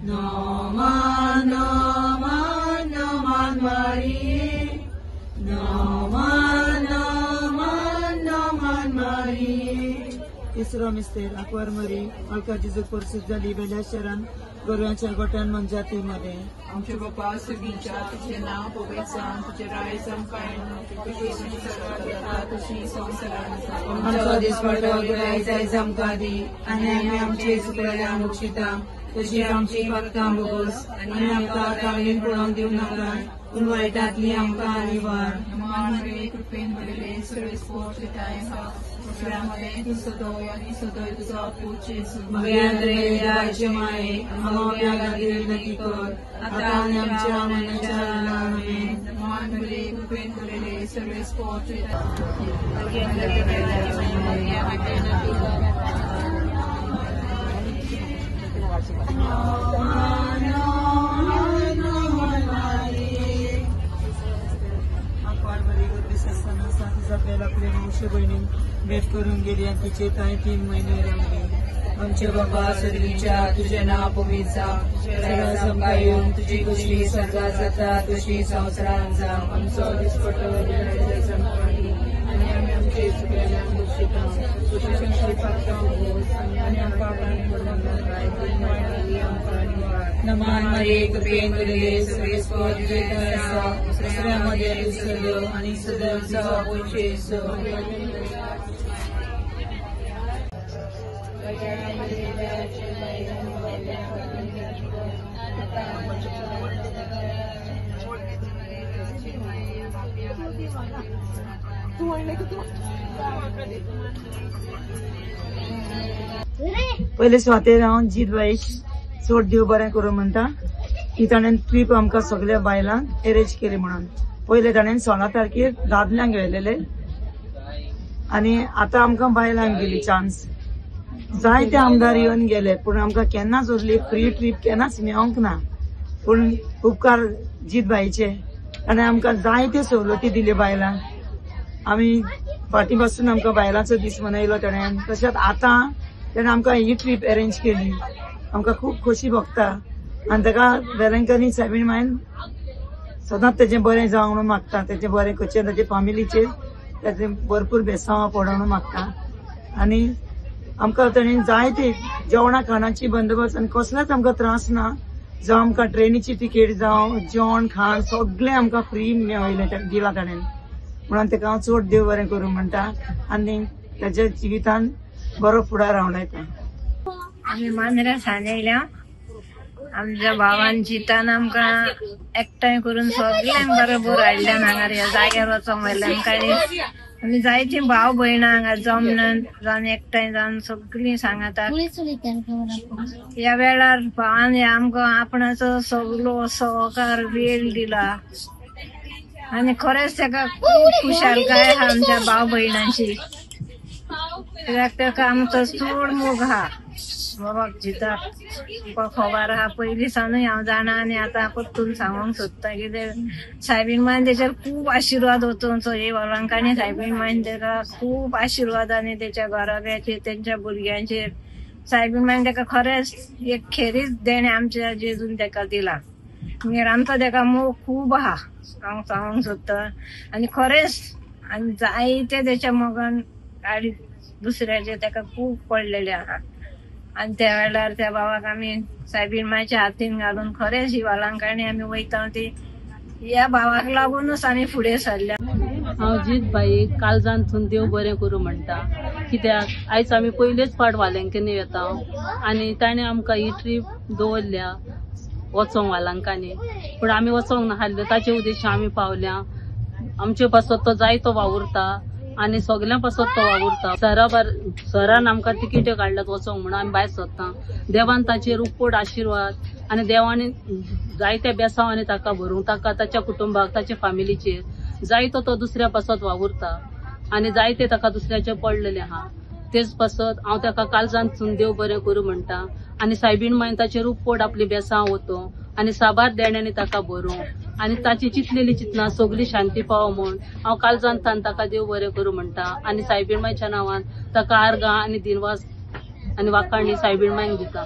नमान नमान नमान मारिये, नमान नमान नमान मारिये. तिसरो मिस्तेर आंकवार मरी मालका जेजूक परसूत जाली बेल्या शहरान गोरवांच्या गोट्यान मनजाती मध्ये. आमचे बापा स्वर्गीच्या, तुझें नांव पवित्र जावं, तुजें राज आमकां येवं, तुजी इत्सा स्वर्गांत जाता तशी संवसारांत जावं. आमचो दिसवडो आयज आयज आमकां दी आनी आमी आमचे चुकलेल्यांक बक्षिता तशी आमची पातकां भोगोस आनी आमकां ताळीन पळोवन दिवं नाका, पूण वायटांतली आमकां निवार. नमान मरिये, कृपेन भरिल्ले, सर्वेस्पोर तुझे आसा, स्त्रियांमध्ये तूं सदय आनी सदय तुजो पूत जेजू. माये माये आमच्या खातीर विनंती कर आतां आनी आमच्या मरणाच्या वेळार. आमेन. नमान मरिये, कृपेन भरिल्ले, सर्वेस्पोर तुझे. आपले मावशे बहिणीन भेट करून गेली आनी तिचे तांय 3 म्हयने रावली. आमचे बाबा स्वर्गीच्या, तुझें नांव पवित्र जावं, तुजें राज आमकां येवं, तुजी खुशी स्वर्गांत जाता तशी संवसारांत जावं. आमचो दिसपटो आयज आमकां दी आनी आमी आमचे चुकलेल्यांक बक्षिता तशी आमची पातकां भोगोस आनी आमकां प्राणी पडूंक नाका, पूण वायटांतली आमकां निवार. नमान मरिये, कृपेन भरिल्ले, सर्वेस्पोर तुझे आसा, स्त्रियांमध्ये तूं सदय आनी सदैव तुजो पूत जेजू. पयले सुवातेर हांव जीत बाईक चड देव बरें करूं म्हणटा की ताणें ट्रीप आमकां सगळ्या बायलांक एरेंज केली म्हणून. पयले ताणें 16 तारखेर दादल्यांक व्हेलेले आनी आतां आमकां बायलांक दिली चान्स. जायते आमदार येवन गेले पूण आमकां केन्नाच उरली फ्री ट्रीप केन्नाच मेळोंक ना. पूण उपकार जीत बाईचे, ताणें आमकां जायते सवलती दिल्यो बायलांक. आमी फाटीं पासून आमकां बायलांचो दीस मनयलो ताणें. तशेंच आतां ताणें आमकां ही ट्रीप एरेंज केली, आमकां खूब खोशी भोगता आनी ताका वेलंकनी सायबीण मायन सदांच तेजें बरें जावं म्हणून मागता, तेजें बरें करचें, ताजे फामिलीचेर तेजें भरपूर बेसांवां पडोवं म्हणून मागता. आनी आमकां ताणें जायते जेवणा खाणाची बंदोबस्त आनी कसलेच आमकां त्रास ना, जावं आमकां ट्रेनीची तिकेट जावं जेवण खाण सगळें आमकां फ्री मेळयलें दिलां ताणें. म्हणून ताका हांव चड देव बरें करूं म्हणटा आनी ताच्या जिवितान बरो फुडार हांव. आमी मांद्र्या सान येयल्या. आमच्या भावान जितान आमकां एकठांय करून सगल्यांक बरोबर हाडल्यान हांगा ह्या जाग्यार वचोंक मेळ्ळें आमकां. आमी जायतीं भाव भयणां हांगा जमनात जावन एकठांय जावन सगळीं सांगाता. ह्या वेळार भावान आमकां आपणाचो सगलो सहकार वेळ दिला आनी खरेंच ताका खूब खुशालकाय आहा आमच्या भाव भयणांची. कित्याक ताका आमचो चड मोग आहा बाबाक जिताक. तुका खबर आहा पयलीं सावनूय हांव जाणा आनी आतां परतून सांगूंक सोदता कित्याक सायबीण मायन तेचेर खूब आशिर्वाद वचोवचो ही वेलंकांनी सायबीण मायन ताका खूब आशिर्वाद आनी तेच्या घराब्याचेर तेंच्या भुरग्यांचेर सायबीण मायन ताका खरेंच एक खेरीच देणें आमच्या जेजून ताका दिलां. मागीर आमचो ताका मोग खूब आहा हांव सांगूंक सोदता. आनी खरेंच आनी जायते तेच्या मोगान गाडी दुसऱ्याचे ताका खूब पडलेले आहा. आनी त्या वेळार त्या बाबाक आमी सायबीण मायच्या हातीन घालून खरेंच ही वेलंकांनी आमी वयता ती ह्या भावाक लागूनच आमी फुडें सरल्या. हांव जीत बाईक काळजांतून देव बरें करूं म्हणटा, कित्याक आयज आमी पयलेच फावट वालंकांनी येता आनी ताणें आमकां ही ट्रीप दवरल्या वचोंक वालंकांनी. पूण आमी वचोंक नासले ताचे उद्देश आमी पावल्या. आमचे पासत तो जायतो वावुरता आनी सगल्यां पासत तो वावुरता. सरान आमकां तिकेट्यो काडल्यात वचोंक म्हणून आमी भायर सरता. देवान ताचेर उपट आशिर्वाद आनी देवान जायत्या बेसांवांनी ताका भरूंक, ताका ताच्या कुटुंबाक ताच्या फामिलीचेर जायतो तो दुसऱ्या पासत वावुरता आनी जायते ताका दुसऱ्याचे पडलेले आहा. तेच पासत हांव ताका काळजांतसून देव बरें करूं म्हणटा आनी सायबीण मायन ताचेर उपट आपली बेसांव वतो आनी साबार देण्यांनी ताका भरूं आनी ताची चिंतलेली चिंतना सगळी शांती पावो म्हूण हांव काळजांतल्यान ताका देव बरें करूं म्हणटा आनी सायबीण मायच्या नांवान ताका आर्गां आनी दिनवास आनी वाखाणी सायबीण मायन दिता.